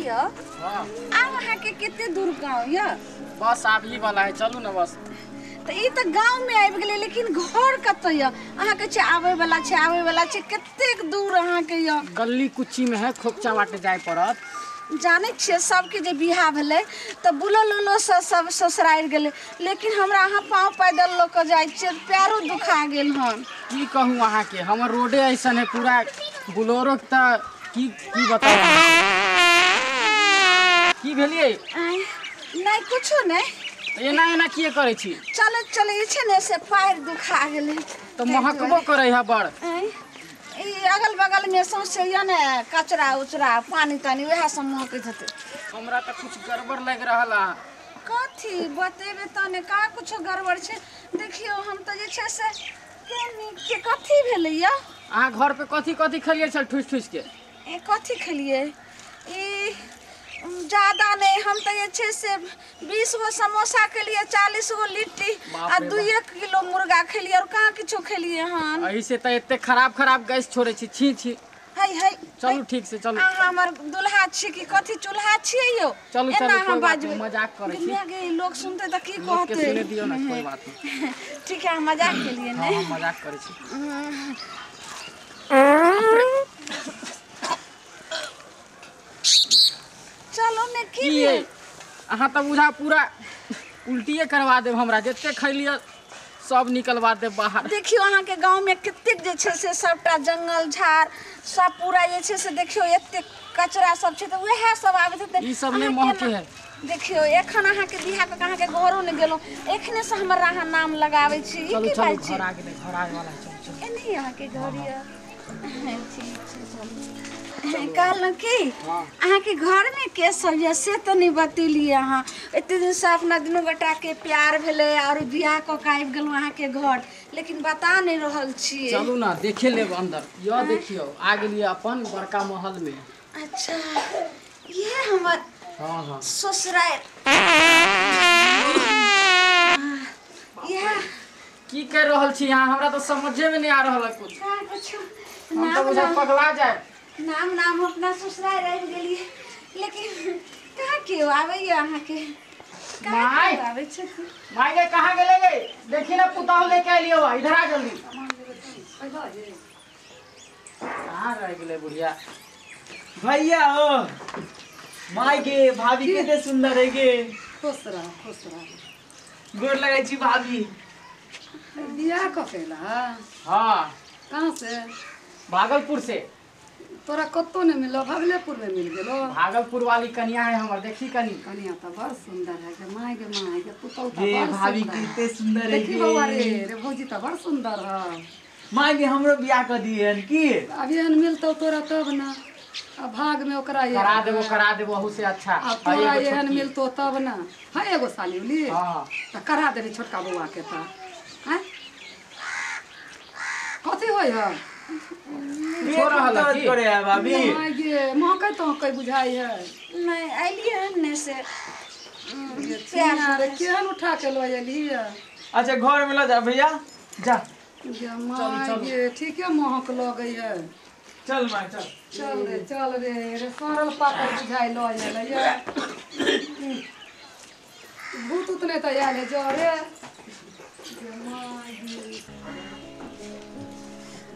यौ हां आब अहाँ के कते दूर गांव य? बस आब ही वाला है, चलू ना बस। त ई त गांव में आबि गेलै, लेकिन घर कतऽ य? अहाँ के छै आबै वाला छै, आबै वाला छै, कतेक दूर अहाँ के य? गली कुच्ची में है, खोपचा बाटे जाय पड़त। जानै छियै सबके जे बियाह भेलै तऽ बुलल उलो से सब ससुरारि गेलै, लेकिन हमरा अहाँ पाँव पैदल लऽ कऽ जाइ छियै, पैरो दुखा गेल हन। की कहूँ अहाँ के, हमर रोडे ऐसन है पूरा बुलोरो के त की की बताउ। की भेलियै? नहीं कुछो नहीं। एना एना किए करै छी? चले चले जे छै ने से पैर दुखा गेलै। तऽ महकबो करै है बड़। ई अगल बगल में सौंसे या ने कचरा उचरा पानी तानी वएह सब महकैत हेतै। हमरा तऽ कुछ गड़बड़ लागि रहल है। कथी बतेबे तऽ ने, कहाँ कुछो गड़बड़ छै। देखियौ हम तऽ जे छै से के नीक के कथी भेलै या? अहाँ घर पे कथी कथी खेलियै छल ठुसि ठुसि के? ए कथी खेलियै? ई ज्यादा नहीं, हम तऽ जे छै से 20 गो समोसा खेलियै, 40 गो लिट्टी आ 2 किलो मुर्गा खेलियै, और कहाँ किछो खेलियै हन। एहि से तऽ एते खराब खराब गैस छोड़ै छी, छी छी। है है चलू ठीक से चलू। अहाँ हमर दुल्हा छी कि कथी चूल्हा छियै यौ? चलू चलू, कोई बात नहीं, मजाक करै छी। दुनिया के लोग सुनते तऽ की कहतै? सुने दियौ ना, कोई बात नहीं। ठीक है, हम मजाक केलियै ने। हां मजाक करै छी। चलो ने की भेल? अहाँ तऽ बुझा पूरा उल्टिए करवा देब हमरा, जते खैलियै सब निकलवा देब बाहर। देखियौ अहाँ के गांव में कतेक जे छै से सबटा जंगल झाड़ सब पूरा जे छै से देखियौ एतेक कचरा सब छै, तऽ वएह सब आबैत हेतै। ई सब नहि महके है। देखियौ एखन अहाँ के बियाह कऽ अहाँ के घरो नहि गेलहुँ, एखने से हमर अहाँ नाम लगाबै छी, ई की बात छै? घर आ गेलै, घर आबै वाला चलू चलू। एने अहाँ के घर यऽ? ठीक छै चलू। कहलहुँ कि अहाँके घरमे के सब यऽ से तऽ नहि बतेलियै अहाँ। एते दिनसँ अपना दुनू गोटाके प्यार भेलै और बियाह कऽ के आबि गेलहुँ अहाँके घर, लेकिन बता नहि रहल छियै। चलू ना देखे लेब अंदर। यऽ देखियौ आ गेलियै अपन बड़का महल में। अच्छा ये हमर हाँ हाँ ससुरारि। इएह की कर रहल छी अहाँ? हमरा तऽ समझे में नहीं आ रहल है कुछ। हम तऽ बुझा पगला जाए। नाम नाम अपना ससुरारि आबि गेलियै, लेकिन कहाँ केओ आबैया अहाँके? कहाँ केओ आबै छथिन? माय गे कहाँ गेलै गे? देखी ना पुतहु लेके एलियो, इधर आ जल्दी। कहाँ रह गेलै बुढ़िया? भैया हो माय गे, भाभी कते सुंदर है गे। खुश रह खुश रह। गोर लगै छी भाभी। बियाह कऽ के एला? हाँ। कहाँ से? भागलपुर से। तोरा कत्तो नहीं मिलो, भागलपुर में मिल गेलो। भागलपुर वाली कन्या है हमर, देखी कनी। कन्या तो बड़ सुंदर है गे my गे, my गे पुतहु तो गे बड़ भाभी सुंदर है। कते सुंदर है देखी गे। बौआ रे, रे भौजी तो बड़ सुंदर है। माय गे हमरो बियाह कर दियन की? अभी एहन मिलतौ तोरा तब ना, आ भाग में ओकरा ये करा देबो, करा देबो अहू से अच्छा। आ तोरा एहन मिलतो तब ना। हाँ एगो साली उली हां त करा देबी छोटका बौआ के त। हैं कथी होय है? हो रहल है की करे है भाभी? My गे महकै तहकै बुझाइ है। नहि अयलियै हन ने से प्यार रे केहन उठा के लऽ एली है। अच्छा घर में ल जा भैया जा। गे my गे ठीके महक लगै है। चल माय चल चल रे चल रे, रे सड़ल पाकल बुझाइ लऽ एलै है। भूत उत नहि तऽ आयल है जरे। गे my गे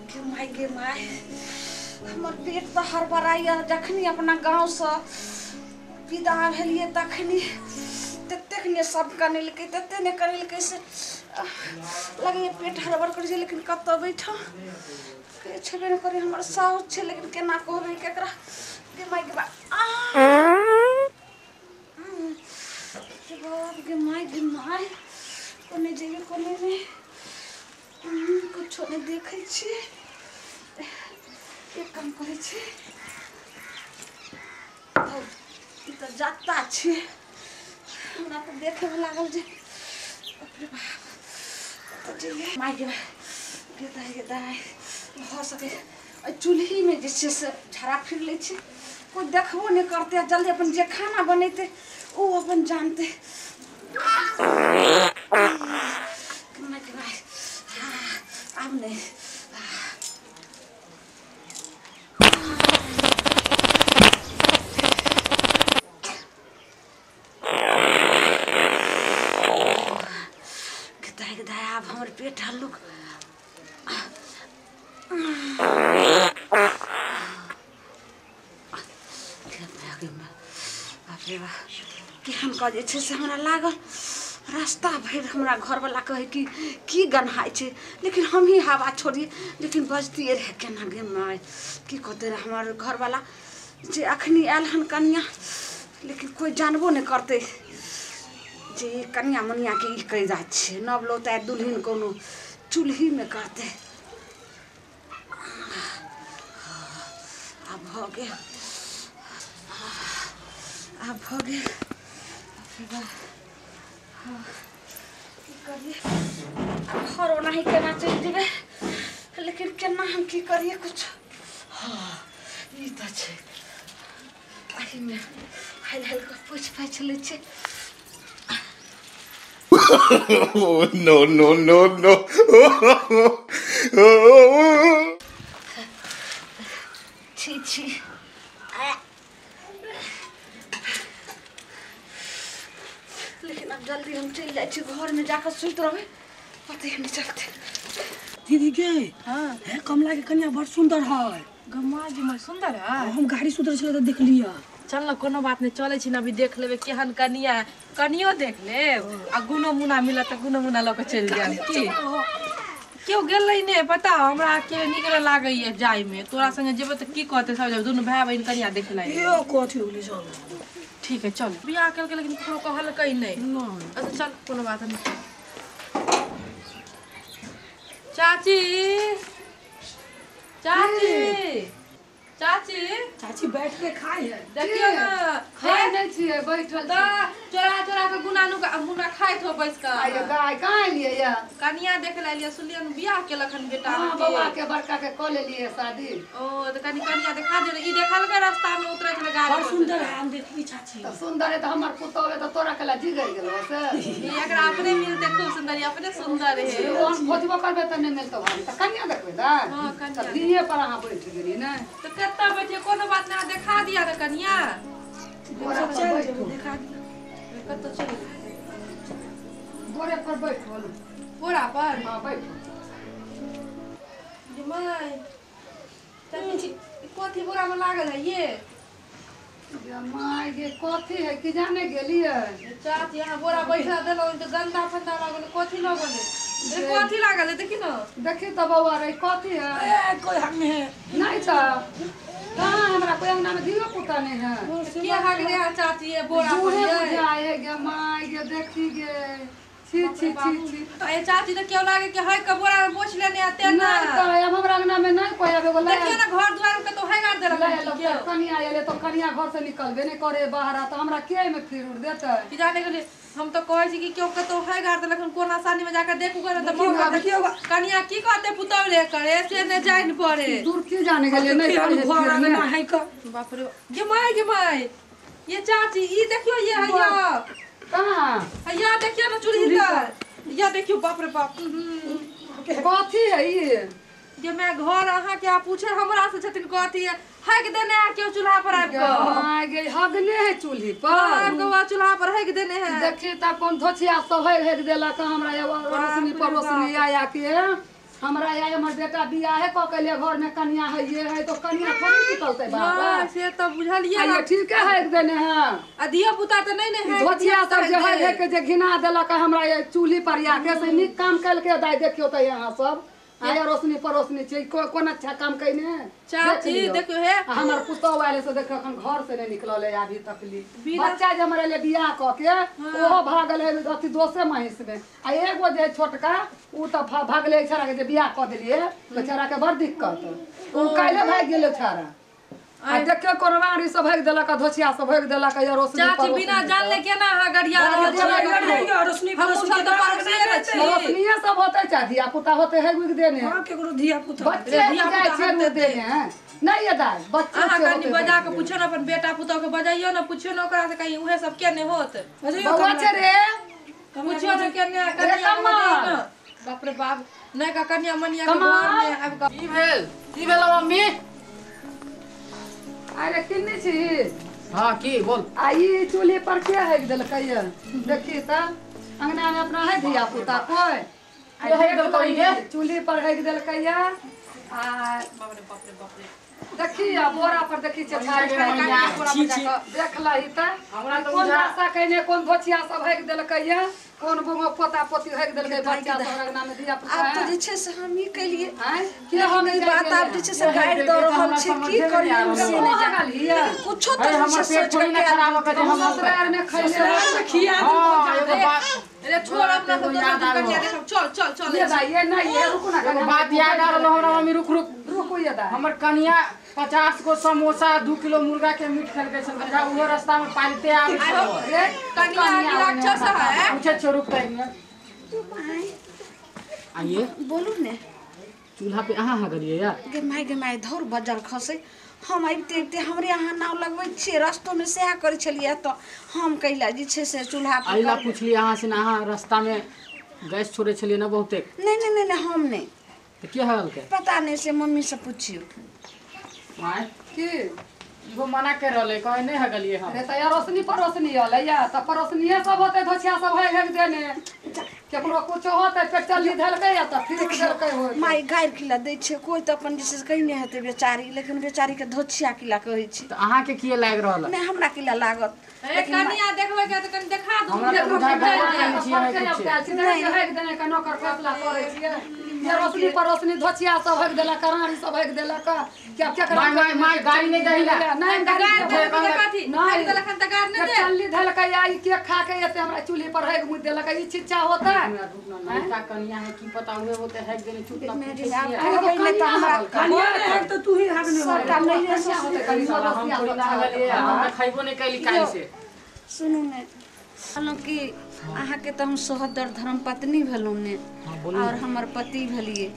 गे my गे my, हमर पेट तऽ हड़बड़ाइया। जखनी अपना गाँवसँ विदा भेलियै तखनी ततेक ने सब कनेलकै, ततेक ने कनेलकै से लगैया पेट हड़बड़ करै छै, लेकिन कतऽ बैठो के छेबे नहि करै। हमर साउस छै, लेकिन केना कहबै केकरा? गे my गे बाप गे my गे my, कोने जेबै कोने नहि, कुछो नहि देखै छियै। एक काम करै छी, ई तऽ जाता छियै। हमरा तऽ देखैमे लागल जे बाप रे बाप, कतऽ जइयै? My गे गे दाइ गे दाइ, भऽ सकै एहि चूल्हीमे जे छै से झाड़ा फिर लै छी, कोइ देखबो नहि करतै। जल्दी अपन जे खाना बनेतै ओ अपन जानतै। आब नहि गे माय, बाप रे बाप, केहन कऽ जे छै से हमरा लागल। रास्ता भरि हमरा घरवला कहै कि की गन्हाइ छै, लेकिन हमही हवा छोड़ियै, लेकिन बजतियै रहए केना गे माय। की कहते रहए हमर घरवला जे अखनी आयल हन कनिया, लेकिन कोइ जानबो नहि करतै जे ई कनिया मनियाके ई कैदा छै। नव लौता दुल्हिन कोनो चूल्हीमे करतै। आब भऽ गेल, आब भऽ गेल। की करियै, घर ओनाही केना चलि जेबै, लेकिन केना हम की करियै कुछ। हँ ई तऽ छै, एहिमे हलि हलि कऽ पोछि पाछि लै छियै। No, no, no, no. छी छी, लेकिन अब जल्दी हम चलि जाइ छी, घरमे जाकऽ सुति रहबै, पते नहि चलतै। दीदी गे, हाँ है कमला के कन्या बड़ सुंदर है। गमा जी मैं सुंदर है, हम गाड़ी सुधर छलै तऽ देखलियै। चल न कोनो बात नहीं, चलै छी न अभी देख लेबै केहन कनिया है, कनियो देख लेब आ गुनो मुना मिलत तऽ गुनो मुना लऽ कऽ चलि जायब। की केओ गेलै नहि पता, हमरा के नीक नहि लागैया जाइमे, तोरा संगे जेबै तऽ की कहतै सब, जब दुनू भाय बहिन कनिया देख लै। यो कथी होलै, चल ठीक है चल। बियाह केलकै लेकिन ककरो कहलकै नहि। अच्छा चल कोनो बात नहीं। चाची चाची चाची चाची बैठ के खाई है, देखियो ना खाय नहीं छियै, बैठल त चोरा चोरा के गुना नुका मुना खाइत हो बैस के। आइ गाय कहाँ एलियै या? कनिया देख लेलियै, सुनलियै न बियाह केलक हन बेटा। हां बौआ के बड़का के कऽ लेलियै शादी। ओ त कनि कनिया देखा दे, ई देखलकै रास्ता में उतरै छलै गाड़ी। बड़ सुंदर है, हम देखली चाची। त सुंदर है त हमर पुतोह है त तोरा केला जिगै गेलो से। ई एकरा अपने मिलते खूब सुंदर, अपने सुंदर है। ओहन खोजबो करबै त नहि मिलतो भाभी, त कनिया देखबै त। हां कनिया त दिने पर अहाँ बैठ गेली ने त कत्ता बैठिए, कोनो बात ना, देखा दिया ना कनिया। बोरा पर बैठो, देखा दिया कत्तो चल, बोरे पर बैठो, बोरा पर। हां बैठो। ये my चाची कथी बोरा में लागल है ये? ये my गे कथी है कि जाने गेलियै चाची? यहाँ बोरा बैठा देलौ त गंदा फंदा लागल, कथी लागल है? कथी लागल है देखी न, देखी त बौआ रे कथी है? ए कोई हम नहीं है। नहीं त कहाँ हमरा कोई अंगना में धियो पुता नहीं है। के हक रे चाची ये बोरा पर बुझाए है गे my गे, देखी गे, छी छी छी छी। ए चाची त क्यों लागे कि है के बोरा में पोछ लेने आते ना? नहीं त हम हमरा अंगना में नहीं कोई आबे वाला। देखियो ना घर द्वार के तो है गाड़ देलक। कनिया आएले तो कनिया घर से निकलबे नहीं करे बाहर, त हमरा के में फिर उड़ देतै कि जाने गेलियै। हम तो कहै छी कि क्यों कतौ है गाड़ देलक, कोन आसानी में जाकर देखू करे त मौका देखियो कनिया की कहते पुतौ रे करे से ने जाइन पड़े। दूर की जाने गेलियै नहीं घर अंगना है का। बाप रे गे my, गे my ये चाची ई देखियो ये हैया कहाँ हैया देखियो ना चूल्ही तर, या देखियो बाप रे बाप कथी है ई? जे मैं घर अहाँ के आ पूछे हमरा से छथिन कथी है, हक देने है क्यों चूल्हा पर आबि कऽ? My गे हगने है चूल्ही पर आबि कऽ चूल्हा पर हक देने है। देखी त कोन धोछिया सब है हक देलक हमरा रोशनी पड़ोसनी आया के हमरा आया हमर बेटा बियाह कऽ के ले घर में कनिया है ये है तो कनिया थोड़ी निकलतै बाहर। हां से त बुझलियै ये ठीक है हक देने है। आ धिया पुता त नहीं ने है, धोछिया सब जे है है के जे घिना देलक हमरा ये चूल्ही पर आ के से नीक काम कलके दाइ। देखियो त यहाँ सब आया रोशनी पड़ोसनी छै, कोन अच्छा काम कइने चाची देखियो हे। हमर पुतोह आले से देख अखन घर से नहीं निकलल है अभी तक ली। बच्चा जे हमर ले बियाह क के ओहो भागल है अथी दोसे महिष में, आ एगो जे छोटका उ त भागले छड़ा के जे बियाह क देलिए बेचारा के बड़ दिक्कत, उ काल्हे भागि गेलै छड़ा। आ देखियो कोनवारी सब भागि देलक, धोछिया सब भागि देलक या रोशनी चाची बिना जानले केना अहाँ गरिया रोशनी पड़ोसनी रोशनीये सब होते चा धिया पुता होते है गुग देने। हां केकरो धिया पुता बच्चे जाय छै देने हैं नहीं ये दाइ बच्चे अहाँ कनि बजा के पूछो न अपन बेटा पुतोह के बजाइयो न, पूछियो न ओकरा से कहीं उहे सब के ने होत। बौआ छै रे पूछियो न के ने कनिया बाप रे बाप नहीं का कनिया मनिया के घर में आबि के की भेल मम्मी? अरे किन्ने छी? हां की बोल। आ ई चूल्ही पर के हक देलकै देखी त अंगना में अपना है धिया पुता कोई के हक देलकै ये चूल्ही पर हक देलकै आ बाप रे बाप रे बाप रे देखी आ बोरा पर देखी छे देख लही त हमरा त कोन भाषा कहने कोन धोचिया सब हेक देलकै ये कोन बुंगो पोता पोती हेक देलकै बच्चा सब रगना में दिया पुता आब त जे छै से हम ही केलिए हैं के हम ई बात आब जे छै से गाइड द रहल छै की करियै हम से नहि जानिए कुछो त हमर पेट थोड़ी ना खराब हो के हम ससुराल में खैले खिया अरे छोड़ अपना सब दोसर दिन कनिया देखब चल चल चल ये भाई ये नहीं ये रुकू ना एगो बात याद आ रहलो हमरा मम्मी रुक रुक रुकू ये दा हमर कनिया 50 गो समोसा 2 किलो मुर्गा के मीट खेलके छल बुझा उहो रास्ता में पालते आबै रे कनिया की राक्षस है पूछे छो रुक त आइए बोलू ने चूल्हा पे अहाँ हगलिए यार गे माय धौर बजर खसे हम आबिते आबिते हमरे अहाँ नाव लगबै छियै रस्तो में सएह करै छलियै तऽ हम कैला जे छै से चूल्हा पर अइला पुछली अहाँ से ना अहाँ रास्ता में गैस छोड़े छलियै ना बहुते नहीं नहीं नहीं हम नहीं तऽ के हगलकै पता नहीं से मम्मी से पुछियो my की इहो मना कर रहलै कहे नहीं हगलिए हम अरे त रोशनी परोसनी अलै या त परोसनीए सब होते धोछिया सब है हेक देने केकरो कुछो होते पेटली धलकै या त फिर देलकै हो माय गारि खिला दै छै कोइ त अपन जे छै से कहिने हेतै बेचारी लेकिन बेचारी के धोछिया किला कहै छी त अहाँ के किए लागि रहल नहीं हमरा किला लागत ए कनिया देखबै के त कनि देखा दू हमरा त बुझा नहीं हेक देने के नौकर फैसला करै छियै ये रोशनी परोसनी धोछिया सब हेक देलक करारी सब हेक देलक क्या क्या my my my गाड़ी नहीं दहिला नहीं गाड़ी नहीं देलखन त गाड़ी नहीं दे चल्ली धलकै आ ई के खा के एते हमरा चूल्ही पर हेक मुँह देलक ई छिच्छा होता नयका कनिया है की पता उहे होते हेक देने चुप ना पूछे त हमरा कनिया ने हेक त तू ही हगने सबटा नहीं होते कनी हम थोड़ी ना हगलिए हम त खइबो नहीं कैली काल से सुनू ने कहलहुँ कि अहाँ के त हम सोहदर धर्म पत्नी भेलहुँ ने और हमर पति भेलिए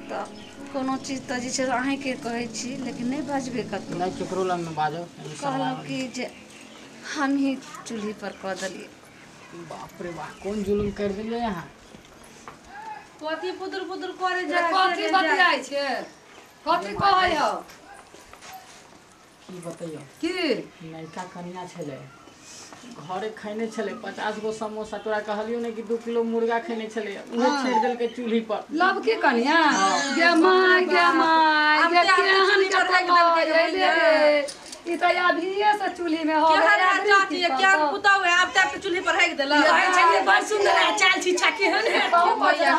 त कोनो चीज त जे छै अहाँ के कहै छी लेकिन नहीं बाजबे कतौ नहीं केकरो लग में बाजो कहलहुँ कि जे हम ही चूल्ही पर कऽ देलिए बाप रे बाप कोन जुलुम कर देलिए यहाँ कथी पुदुर पुदुर करे जाय कथी बतियाइ छै कथी कहै हो की बतैयो की नयका कनिया छलै घरे खैने छलै 50 गो समोसा तोरा कहलियो ने कि 2 किलो मुर्गा खैने छलै उहे छेड़ देलकै चूल्ही पर लब की कनिया गे my गे my गे केहन के रे ई त अभिये से चूल्ही में हो केहन चाची केहन पुतौ है आब त चूल्ही पर हेक देलक कहै छलियै बड़ सुंदर है चाल छिच्छा केहन है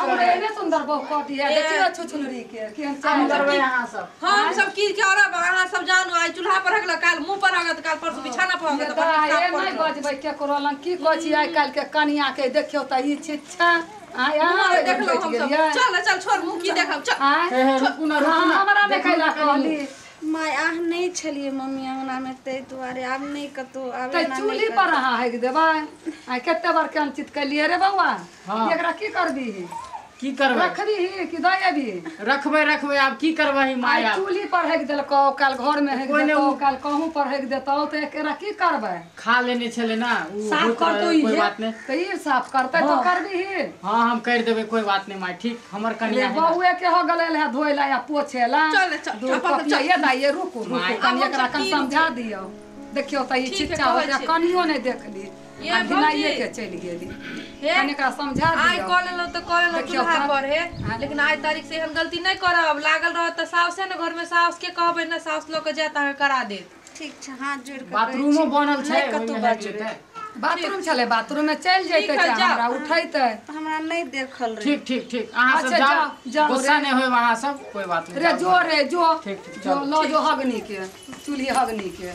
हमरे एने सुंदर बहु कटी है देखियो छुछुनरी के केहन चाल करबै अहाँ सब हम सब की करब अहाँ सब जानू आइ चूल्हा पर हगलक काल मुंह पर हगत काल परसू बिछाना पर हगत ए नहीं बजबै केकरो लग की कहै छी आइ काल्हि के कनिया के देखियो त ई छिच्छा आ यहाँ देखलो हम सब चल चल छोड़ मुंह की देखब चल हे रुकू ना रुकू ना हमरा में कैला कहली my आह नहीं छलिए मम्मी अंगना में तै दुआरे आब नहीं कतौ आबे त चूल्ही पर अहाँ हेक देबै आ कते बार कंचित कैलिए रे बौआ एकरा की करबी की करबै रखबी कि दइ अभी रखबै रखबै आब की करबै माय आइ चूल्ही पर हेक देलकौ काल घर में हेक देतौ काल कहूं पर हेक देतौ त एकरा की करबै खा लेने छले ना उ साफ करतौ कोई बात नहीं त ई साफ करतै त करबी हां हम कर देबै कोई बात नहीं my ठीक हमर कनिया है बहुए के हो गेलै है धोइला या पोछेला चल चल चल ये दाई ये रुकू रुकू कनि एकरा कन समझा दियौ देखियौ त ई छिच्छा हो जा कनियो नहीं देखली ये भुलाइए के चलि गेली कनि एकरा समझा दियौ आइ कऽ लेलहुँ त कऽ लेलहुँ चूल्हा पर हे लेकिन आइ तारीख से एहन गलती नहीं करब लागल रहत त साउसे ने घर में साउस के कहबै ने साउस लऽ के जायत अहाँ करा देत ठीक छै हाथ जोड़ के बाथरूमो बनल छै कतौ बाजबै बाथरूम छलै बाथरूम में चलि जैते हमरा उठैते हमरा नहीं देखल रे ठीक ठीक ठीक अहाँ सब जाओ गुस्सा नहीं होय अहाँ सब कोई बात नहीं रे जो रे जो ठीक ठीक जो लो जो हगनी के चूल्ही हगनी के।